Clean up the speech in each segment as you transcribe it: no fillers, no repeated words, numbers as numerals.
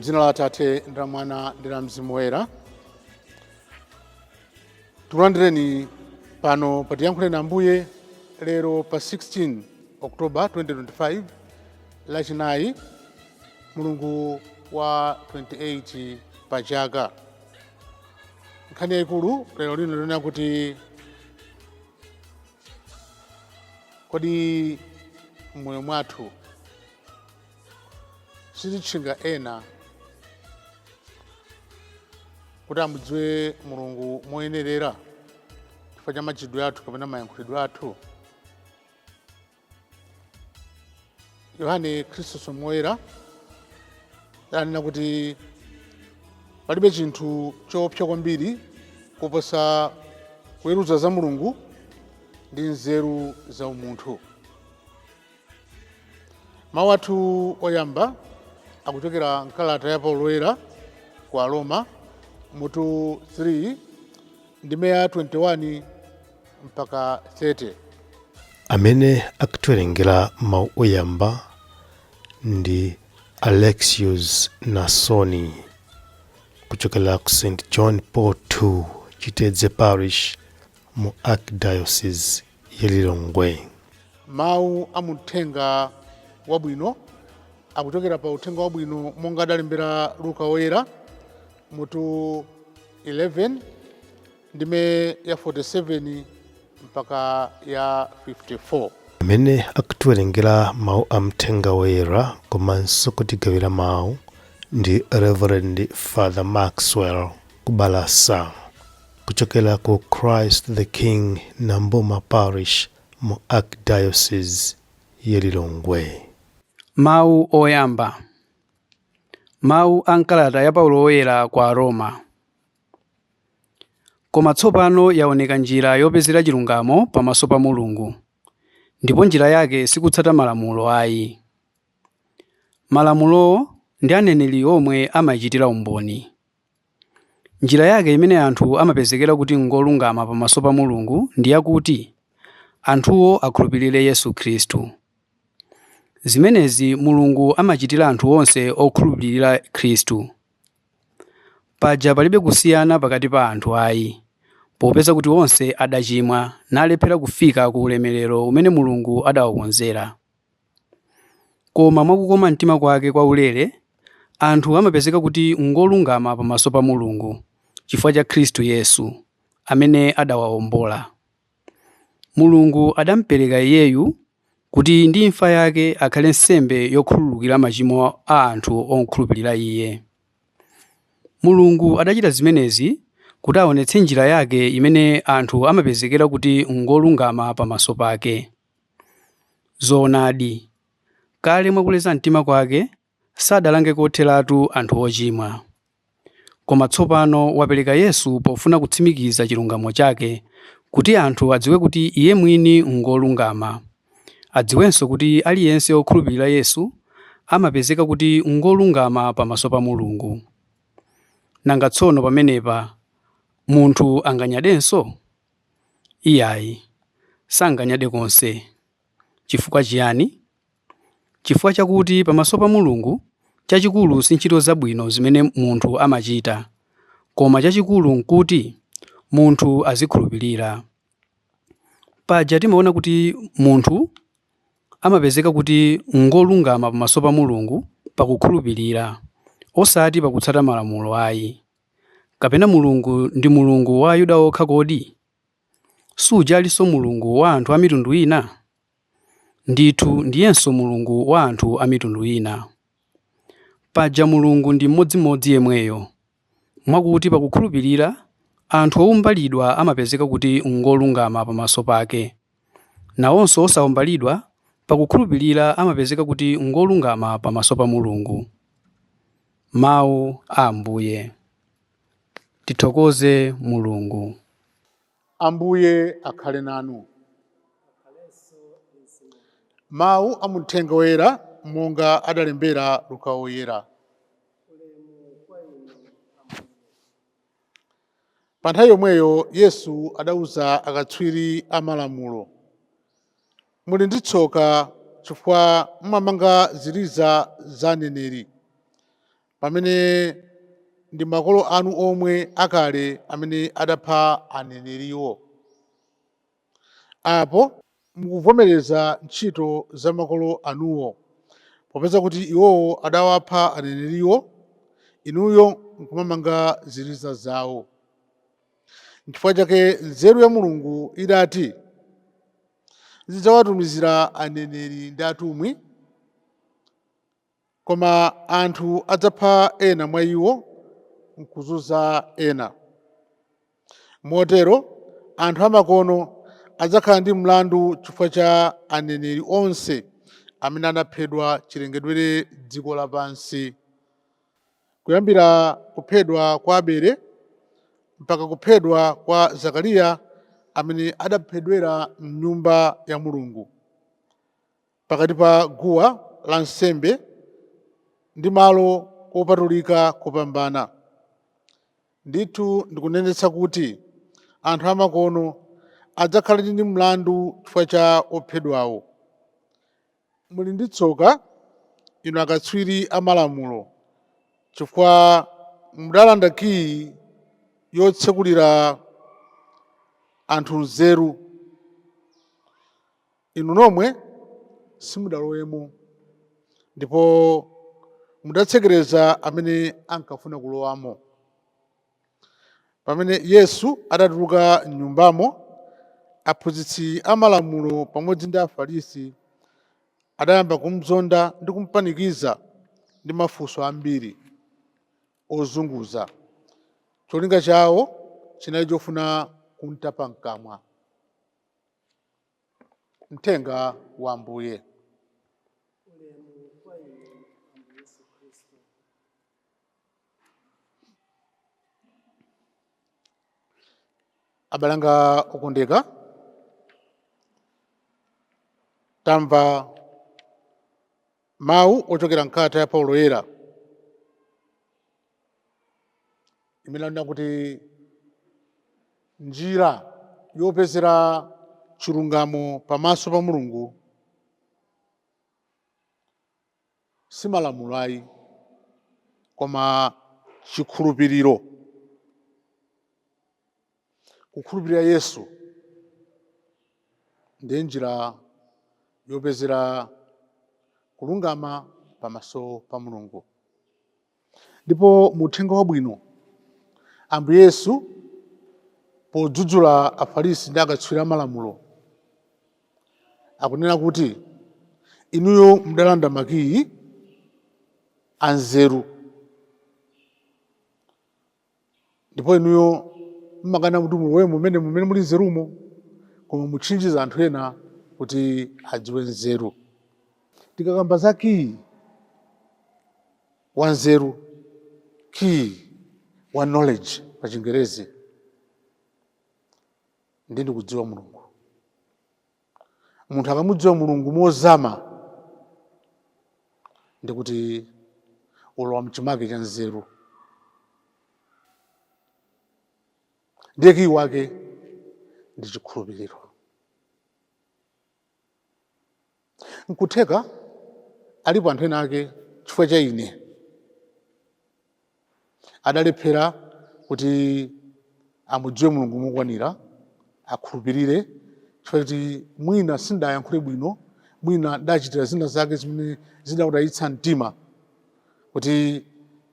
M'dzina la Atate ndi la Mwana ndi la Mzimu Woyera. Tikulandireni pano pa Tiyankhuleni Ambuye lero pa 16 October 2025, Lachinayi, mulungu wa 28 pa chaka. Nkhani yayikulu lero lino linena kuti kodi m'moyo mwathu sititchinga ena kuti amudziwe Mulungu moyenerera chifukwa cha machitidwe athu kapena mayankhulidwe athu? Yohane Chrysostom Woyera anena kuti palibe chinthu choopsa kwambiri kuposa kuweruza za Mulungu ndi nzeru za umunthu. Mawu athu oyamba akuchokera mkalata ya Paulo Woyera ku Aroma, mutu 3, ndime ya 21 mpaka 30. Amene akutiwerengera mawu oyamba ndi Alexius Nasoni kuchokera ku St John Paul II Chitedze Parish mu Archdiocese ya Lilongwe. Mawu a muthenga wabwino akuchokera pa Uthenga Wabwino monga adalembera Luka Woyera, mutu 11, ndime ya 47 mpaka ya 54. Amene akutiwerengera mawu a Mthenga Woyera komanso kutigawira mawu ndi Reverend Father Maxwell Kubalasa kuchokera ku Christ the King Nambuma Parish mu Archdiocese ya Lilongwe. Mawu oyamba. Mawu a m'kalata ya Paulo Woyera kwa Aroma. Koma tsopano yaoneka njira yopezera chilungamo pamaso pa Mulungu, ndipo njira yake sikutsata malamulo ayi. Malamulowo ndi aneneri omwe amaichitira umboni. Njira yake imene anthu amapezekera kuti ngolungama pamaso pa Mulungu ndi yakuti anthuwo akhulupirire Yesu Khristu. Zimenezi Mulungu amachitira anthu onse okhulupirira Khristu. Paja palibe kusiyana pakati pa anthu ayi, popeza kuti onse adachimwa nalephera kufika ku ulemerero umene Mulungu adawakonzera. Koma mwa kukoma mtima kwake kwaulere, anthu amapezeka kuti ngolungama pamaso pa Mulungu, chifukwa cha Khristu Yesu, amene adawaombola. Mulungu adampereka Iyeyu kuti ndi imfa yake akhale nsembe yokhululukira machimo a anthu okhulupirira Iye. Mulungu adachita zimenezi kuti aonetse njira yake imene anthu amapezekera kuti ngolungama pamaso pake. Zoonadi, kale mwa kuleza mtima kwake sadalange kotheratu anthu ochimwa. Koma tsopano wapereka Yesu pofuna kutsimikiza chilungamo chake, kuti anthu adziwe kuti Iye mwini ngolungama. Adziwenso kuti aliyense wokhulupirira Yesu amapezeka kuti ngolungama pamaso pa Mulungu. Nanga tsono pamenepa munthu anganyadenso? Iyayi, sanganyade konse. Chifukwa chiyani? Chifukwa chakuti pamaso pa Mulungu, chachikulu si ntchito zabwino zimene munthu amachita, koma chachikulu n'kuti munthu azikhulupirira. Paja timaona kuti munthu amapezeka kuti ngolungama pamaso pa Mulungu pakukhulupirira, osati pakutsata malamulo ayi. Kapena Mulungu ndi Mulungu wa Ayuda okha kodi? Suja alinso Mulungu wa anthu a mitundu ina? Ndithu ndiyenso Mulungu wa anthu a mitundu ina. Paja Mulungu ndi mmodzimodzi yemweyo, mwakuti pakukhulupirira, anthu owumbalidwa amapezeka kuti ngolungama pamaso pake. Nawonso osawumbalidwa, pakukhulupirira amapezeka kuti ngolungama pamaso pa Mulungu. Mawu a Ambuye. Tithokoze Mulungu. Ambuye akhale nanu. Mawu a Muthenga Woyera monga adalembera Luka Woyera. Pa nthawi yomweyo Yesu adauza akatswiri a Malamulo, Muli ndi tsoka chifukwa mumamanga ziliza za aneneri. Pamene ndi makolo anu omwe akale amene adapha aneneriwo. Apo mukuvomereza ntchito za makolo anuwo, popeza kuti iwowo adawapha aneneriwo, inuyo nkumamanga ziliza zao. Nchifukwa chake nzeru ya Mulungu idati, Ndidzawatumizira aneneri ndi atumwi, Koma anthu adzapha ena mwa iwo n'kuzunza ena. Motero anthu amakono adzakhala ndi mlandu chifukwa cha aneneri onse amene anaphedwa chilengedwere dziko lapansi, kuyambira kuphedwa kwa Abele mpaka kuphedwa kwa Zakariya amene adaphedwera m'Nyumba ya Mulungu. pakati pa guwa la nsembe ndi malo opatulika kopambana. Ndithu ndikunenetsa kuti anthu amakono adzakhala ndi mlandu chifukwa cha ophedwawo. Muli ndi tsoka inu akatswiri a malamulo, chifukwa mudalanda kiyi yotsekulira anthu nzeru. Inu nomwe simudalowemo, ndipo mudatsekereza amene ankafuna kulowamo. Pamene Yesu adatuluka m'nyumbamo, aphunzitsi a Malamulo pamodzi ndi Afarisi adayamba kumzonda ndi kumpanikiza ndi mafunso ambiri ozunguza. Cholinga chao chinali chofuna kumtapa m'kamwa. Mthenga wa Ambuye. Ulemu kwa inu, Ambuye Yesu Khristu. Abale anga okondeka, tamva mawu ochokera mkalata ya Paulo Woyera imene anena kuti njira yopezera chilungamo pamaso pa Mulungu si malamulo ayi, koma chikhulupiriro, kukhulupirira Yesu ndiye njira yopezera kulungama pamaso pa Mulungu. Ndipo mu Uthenga Wabwino, Ambuye Yesu podzudzula Afarisi ndi akatswiri a malamulo akunena kuti, inuyo mudalanda makiyi a nzeru, ndipo inuyo mmakana kuti mulowe mumene muli nzerumo, koma mutchinjiza anthu ena kuti adziwe nzeru. Tikakamba za kiyi wa nzeru, key wa knowledge pa Chingerezi, ndi ndikudziwa Mulungu. Munthu akamudziwa Mulungu mozama, ndikuti ulowa mchimake cha nzeru, ndiye kiyi wake ndi chikhulupiriro. Nkutheka alipo anthu ena ake chifukwa cha ine adalephera kuti amudziwe Mulungu mokwanira, akhulupirire, chifukwa choti mwina sindayankhule bwino, mwina ndachitira zina zake zimene zidawatayitsa mtima kuti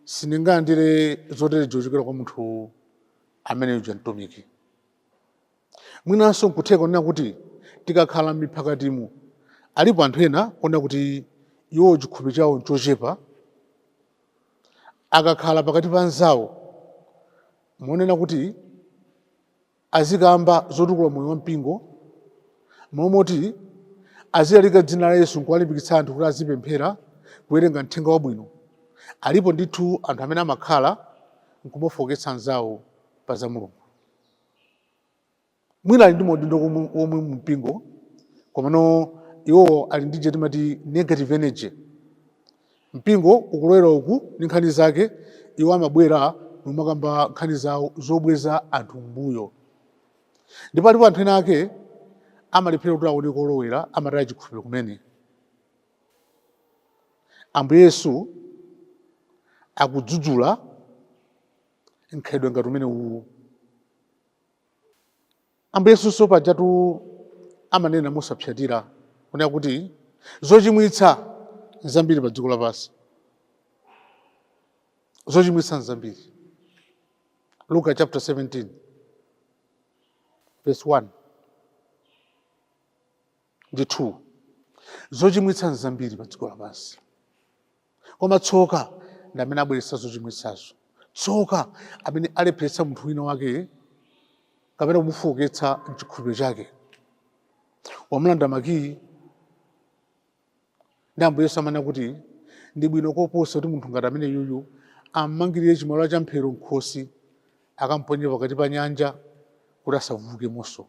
sindingalandire zotere zochokera kwa munthu amene uja mtumiki. Mwinanso nkutheka kunena kuti tikakhala m'miphakatimu alipo anthu ena onena kuti iwowo chikhulupiriro chawo nchochepa, akakhala pakati pa anzawo monena kuti azikamba zotukula moyo wa mpingo, momoti azilalika dzina la Yesu nkuwalimbikitsa anthu kuti azipemphera, kuwerenga mthenga wabwino, alipo ndithu anthu amene amakhala nkumafooketsa anzawo pa za Mulungu. Mwina ali ndi maudindo omwe mu mpingo, komano iwowo ali ndi ija timati negative energy. Mpingo ukulowera uku ndi nkhani zake, iwo amabwera numakamba nkhani zawo zobweza anthu m'mbuyo. Ndipo alipo anthu ena ake amalephera kuti aone kolowera, amataya chikhulupiriro kumene. Ambuye Yesu. Akudzudzula mkhalidwe ngati umene uwu. Ambuye Yesunso pajatu amanena mosapsatira kunena kuti zochimwitsa nzambiri pa dziko lapansi, zochimwitsa nzambiri. Luka chapter 17 verse 1 ndi 2. Zochimwitsa nzambiri pa dziko lapansi, koma tsoka ndi amene abweretsa zochimwitsazo, tsoka amene alepheretsa munthu wina wake kapena kumufowoketsa mchikhulupiriro chake, wamulanda makiyi. Ndi Ambuye Yesu amanena kuti ndi bwino koposa kuti munthu ngati amene yuyu ammangirire chimwala cha mphero m'khosi, akamponye pakati pa nyanja kuti asavukemonso.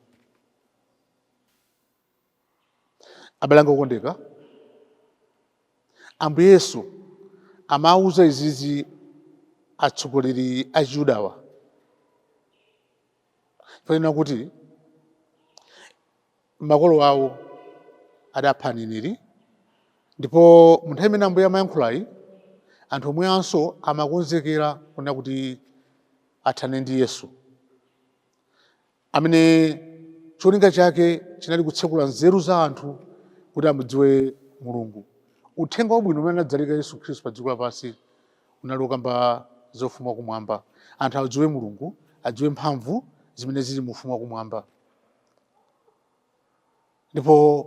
Abale anga okondeka, Ambuye Yesu amawuza izizi atsogoleri a Chiyudawa fanena kuti makolo awo adapha aneneri, ndipo mu nthawi imene Ambuye amayankhulayi, anthu omweanso amakonzekera kunena kuti athane ndi Yesu, amene cholinga chake chinali kutsekula nzeru za anthu kuti amudziwe Mulungu. Uthenga wabwino umene anadzalika Yesu Khristu pa dziko lapansi unali wokamba za ufumu wakumwamba, anthu adziwe Mulungu, adziwe mphamvu zimene zili mu ufumu wakumwamba. Ndipo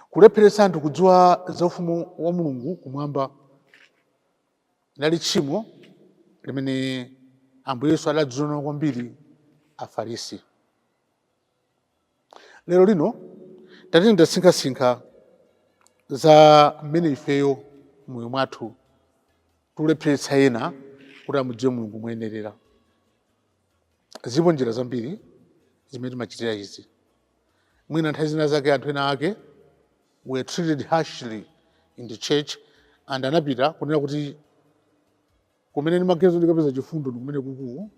kulepheretsa anthu kudziwa za ufumu wa Mulungu kumwamba linali tchimo limene Ambuye Yesu adadzudzula kwambiri Afarisi. Lero lino tatiyeni tasinkhasinkha za mmene ifeyo moyo mwathu tulepheretsa ena kuti amudziwe Mulungu moyenerera. Zilipo njira zambiri zimene timachitira izi. Mwina nthawi zina zake anthu ena ake were treated harshly in the church and anapita kunena kuti kumene ndimagezo ndikapeza chifundo ndi kumene kuku,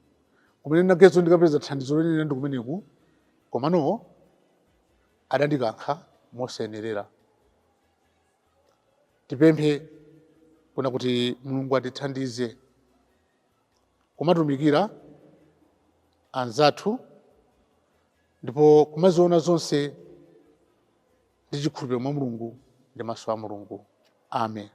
kumene ndinagezo ndikapeza thandizo lenileni ndi kumeneku, komano adandikankha mosayenerera. Tipemphe kuna kuti Mulungu atithandize kumatumikira anzathu ndipo kumaziona zonse ndi chikhulupiriro mwa Mulungu ndi maso a Mulungu. Amen.